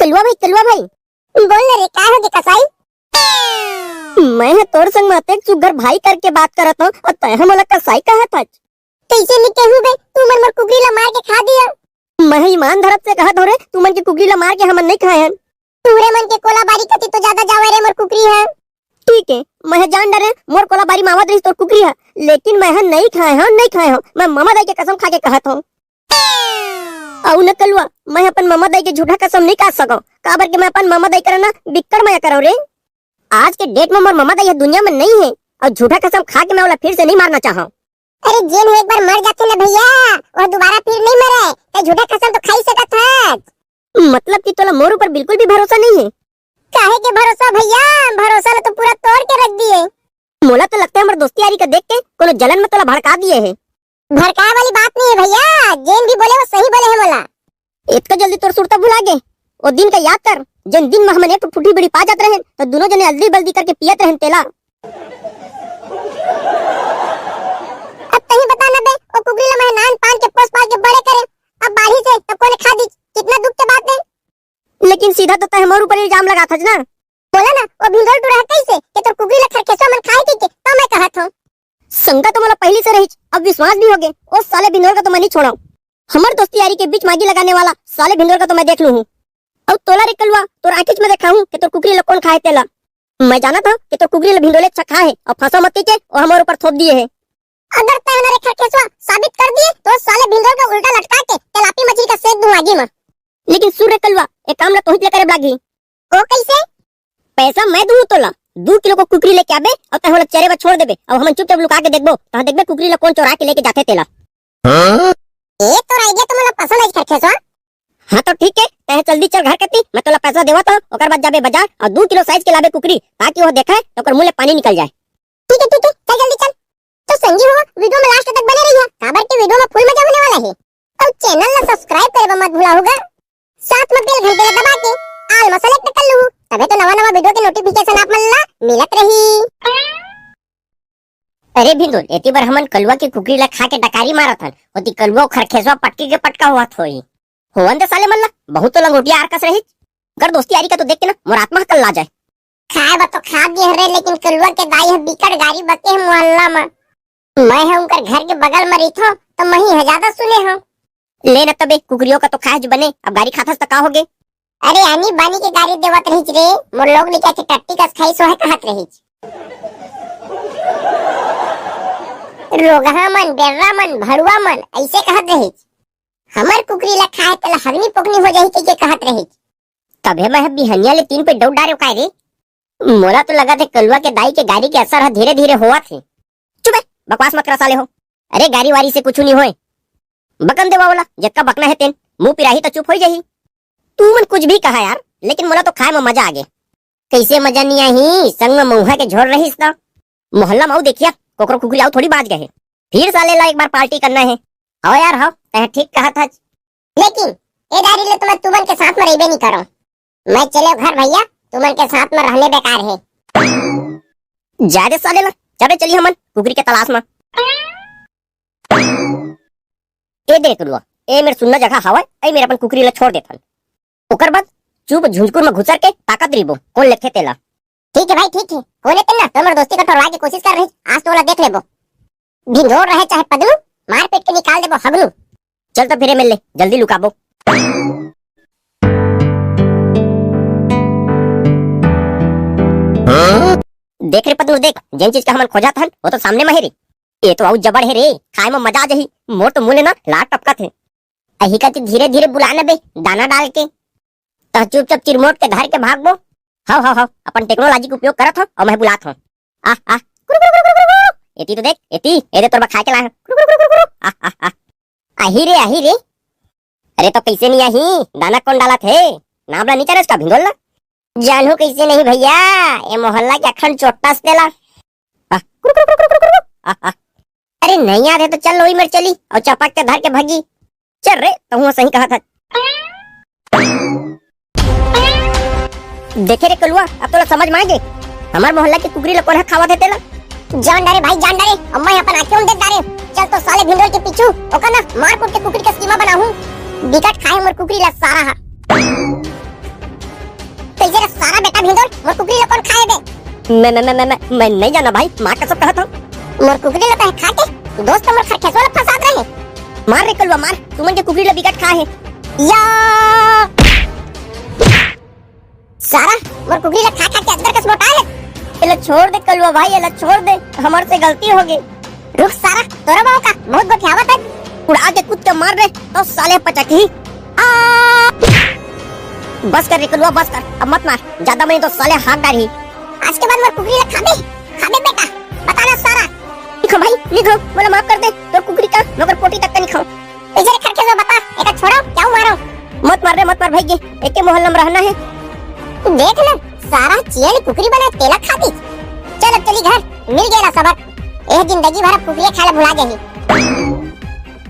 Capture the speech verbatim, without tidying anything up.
कलुआ भाई, कलुआ भाई। बोल ना रे, का होगे कसाई? मैं ह तोर संग म अतेक सुग्घर भाई करके बात करत हंव अउ तैं ह मोला कसाई कहत हच। कइसे नइ कहूं बे, तुमन मोर कुकरी ला मार के खा दिया। मैं ह ईमान धरम से कहत हंव रे, तुमन के कुकरी ला मार के हमन नइ खाए हन। तुंहरे मन के कोलाबारी कति तो जादा जावय रे मोर कुकरी ह। ठीक हे, मैं ह जान डरेंव मोर कोलाबारी म आवत रहिस तोर कुकरी ह, लेकिन मैं ह नइ खाए हंव, नइ खाए हंव। मैं ममा दाई के कसम खा के कहत हंव। अउ न कलुआ, मैं अपन ममा दाई के झूठा कसम नइ खा सकंव, काबर के मैं अपन ममा दाई करा न बिक्कट मया करंव रे। आज के date म मोर ममा दाई ह दुनिया म नइ हे, अउ झूठा कसम खा के मैं ओला फिर से नइ मारना चाहंव। अरे जेन ह एक बार मर जाथे न भइया, ओह दुबारा फिर नइ मरय, तैं झूठा कसम तो खा ही सकत हस। मतलब कि तोला मोर ऊपर बिल्कुल भी भरोसा नइ हे? काहे के भरोसा भइया, भरोसा ल तो पूरा तोड़ के रख दिए। मोला तो लगथे हमर दोस्ती यारी का देख के कोनो जलन म तोला भड़का दिए हे। भड़काए वाली बात नइ हे भइया, जेन भी बोले वो सही बोले हे मोला। एतका जल्दी तोर सुरता भुला गे? ओ दिन का याद कर, जेन दिन म हमन एक ठो फूटी बीड़ी पा जात रहेन, त दूनों जने अदली बदली करके पियत रहेन तेला। अब तहीं बता न बे, ओ कुकरी ला मैं नान पान के पोस पाल के बड़े करेंव, अब बाढ़िस हे त कोने खा दिस, कितना दुख के बात हे। लेकिन सीधा तो तैं हमर ऊपर इल्जाम लगाथच ना। बोला ना, ओ भिंडोल टूरा ह कइसे के तोर कुकरी ला खरखेसवा मन खाए कहिके, त मैं कहत हंव। संका तो मोला पहिली से रहिच, अब विश्वास भी होगे। ओ साले भिंडोल का तो मैं नइ छोड़ंव। हमर दोस्ती यारी के बीच म आगी लगाने वाला साले भिंडोल का तो मैं देख लूं हूं। अउ तोला रे कलुआ, तोर आंखिच म देखाहूं के तोर कुकरी ला कोन खाए तेला। मैं जानत हंव के तोर कुकरी ला भिंडोले अच्छा खाए हे, अउ फंसा मत कहिके ओ हमर ऊपर थोप दिए हे। अगर तैं ओला रे खरखेसवा साबित कर दिए, त ओ साले भिंडोल का उल्टा लटका के तेलापी मछली का सेक दूं आगी म। लेकिन सुन रे कलुआ, ए काम ला तोहिच ले करे बर लागही। ओ कइसे? पैसा मैं दूं तोला, दू किलो के कुकरी लेके आबे, अउ तैं ओला चरे बर छोड़ देबे, अउ हमन चुपचाप लुका के देखबो, तहां देखबे कुकरी ला कोन चोरा के लेके जाथे तेला। ए, तोर idea तो मोला पसंद आइस खरखेसवा। हां तो ठीक हे, तैं जल्दी चल घर कती, मैं तोला पैसा देवत हंव, ओकर बाद जाबे बाजार अउ दू किलो size के लाबे कुकरी, ताकि ओह देखय त ओकर मुंह ले पानी निकल जाए। ठीक हे, ठीक हे, चल जल्दी चल। तो संगी हो, video में last तक बने रहिहा, काबर के video में full मजा होने वाला हे। अउ channel ला subscribe करे बर मत भुलाहू गा। साथ में bell घंटी ला दबा के all में select कर लूहू, तभे तो नवा नवा video के notification आप मन ला मिलत रही। अरे भिंदुल, एती बर हमन कलुआ के कुकरी ला खा के डकारी मारत हन, ओती कलुआ अउ खरखेसवा पटकी के पटका होवत होही। होवन दे साले मन ला, बहुत तो लंगोटिया आरकस रहिच। कर दोस्ती यारी का तो देख के ना मोर आत्मा ह कल्ला जाए। खाए बर तो खा दिए हन रे, लेकिन कलुआ के दाई ह बिकट गारी बके हे मोहल्ला म। मैं ह उनकर घर के बगल म रहिथों, त मही ह जादा सुने हंव। ले न तबे, कुकरियों का तो खाए ज बने, अब गारी खाथस त का होगे? अरे आनी बानी के गारी देवत रहिच रे, मोर लोग ने क्या टट्टी कस खाई सो है कहत रहिच। रोगहा मन, बेर्रा मन, भड़ुआ मन, अइसे कहत रहिच। हमर कुकरी ला खाए तेला हगनी पोकनी हो जाही कहिके कहत रहिच। तभे मैं ह बिहनिया ले तीन पे दउड़ डारेव काय रे? मोला तो लगत हे कलुआ के दाई के गारी के असर ह धीरे-धीरे होवत हे। चुप बे, बकवास मत करा साले हो। अरे गारी वारी से कुछु नइ होय। बकन देवा ओला, जतका बकना हे तेन। मुंह पिराही त चुप होई जाही। तू मन कुछ भी कहा यार, लेकिन मोला तो खाए म मजा आगे। कइसे मजा नइ आही? संग म मउहा के झोर रहिस त। मोहल्ला म अउ देखिया, कोकरो कुकरी अउ थोड़ी बाज गए हे। फिर साले ला एक बार party करना हे। हव यार हव, तैं ठीक कहत हच। लेकिन ए दारी ले तो मैं तुमन के साथ म रहिबे नइ करंव। मैं चलेव घर भइया, तुमन के साथ म रहने बेकार हे। जा दे साले ला, जाबे चली हमन कुकरी के तलाश म। ए दे कलुआ, ए मेर सुन्ना जगह हवय, ए मेर अपन कुकरी ला छोड़ देथन। ओकर बाद चुप झुंझकुर म घुसर के ताकत रहिबो, कोन लेथे तेला। ठीक हे भाई, ठीक हे। कोन ए तेन ना, तोर मोर दोस्ती का टोरवाए के कोशिश कर रहिस, आज तो ओला देख लेबो। भिंडोर रहे चाहे पदलू, मार पीट के निकाल देबो हगलू। चल तो फिर ए मेर ले, जल्दी लुकाबो। देख रे पदलू, देख, जेन चीज का हमन खोजत हन, वो तो सामने म हे रे। ये तो अउ जबड़ हे रे, खाए म मजा आ जाही। मोर तो मुंह ले ना लार टपकत हे। अही कति धीरे-धीरे बुला न बे, दाना डाल के। तह चुपचाप चिरमोट के धर के भागबो। हव, हव, हव, अपन technology के उपयोग करत हव अउ मैं बुलात हव। आह, आह, कुरु, कुरु, कुरु, कुरु, कुरु। एती तो देख, एती, ए दे तोर बर खाए के लाए हव। कुरु, कुरु, कुरु, कुरु, कुरु। आह, आह, आह। आही रे, आही रे। अरे तो कइसे नइ आही? दाना कोन डालत हे? नाम ला नइ चलेस का भिंदोल ला? जानहूं कइसे नहीं भइया, ए मोहल्ला के अखंड चोट्टा अस तेला। आह, कुरु, कुरु, कुरु, कुरु, कुरु, कुरु। आह, आह। अरे नहीं याद हे तो चल लोई मेर चली अउ चपक के धर के भगी। चल रे, तहूं सही कहत हस। देखे रे कलुआ, अब तोला समझ म आगे। हमर मोहल्ला के कुकरी ल कोन ह खावत हे तेला। जान डारे भाई, जान डारे। अब मैं अपन आंखें म देख डारे। चल तो साले भिंडोल के पीछू, ओकर ना मार कूट के कुकरी का कीमा बनाहूं। बिकट खाए मोर कुकरी ला सारा हा। मोर कुकरी ला कोन खाए बे? मैं, मैं, मैं, मैं, मैं, मैं नहीं जाना भाई, माँ कसम कहत हूँ। मोर कुकरी ला तैं खा के दोस्त मोर खरखेसवा ला फंसात रहे। मार रे कलुआ मार, तुमन के कुकरी ला बिकट खाए हे। या सारा मोर कुकरी ला खा खा के अजगर कस मोटा हे। एला छोड़ दे कलुआ भाई, एला छोड़ दे, हमर से गलती हो गई। रुक सारा, तोरा बाबू का बहुत गोठियावत है। उड़ा के कूद के मार रे, तो साले पचकही। आ! बस कर रे कलुआ, बस कर, अब मत मार, ज्यादा में तो साले हाथ डारही। आज के बाद मोर कुकरी ला खाबे, खाबे बेटा, बता ना सारा। नहीं खाऊं भाई, नहीं खाऊं, मोला माफ कर दे, तोर कुकरी का, मगर पोटी तक का नहीं खाऊं। पीछे रे खरखेसवा बता, एका छोड़ो, क्या मारो? मत मार रे, मत मार भाई, ये एके मोहल्ला में रहना है। देख ना, सारा चियल कुकरी बना तेला खाती। चल अब चली घर, मिल गेला सबक। एह जिंदगी भर कुकरिया खाए ला भुला जाही।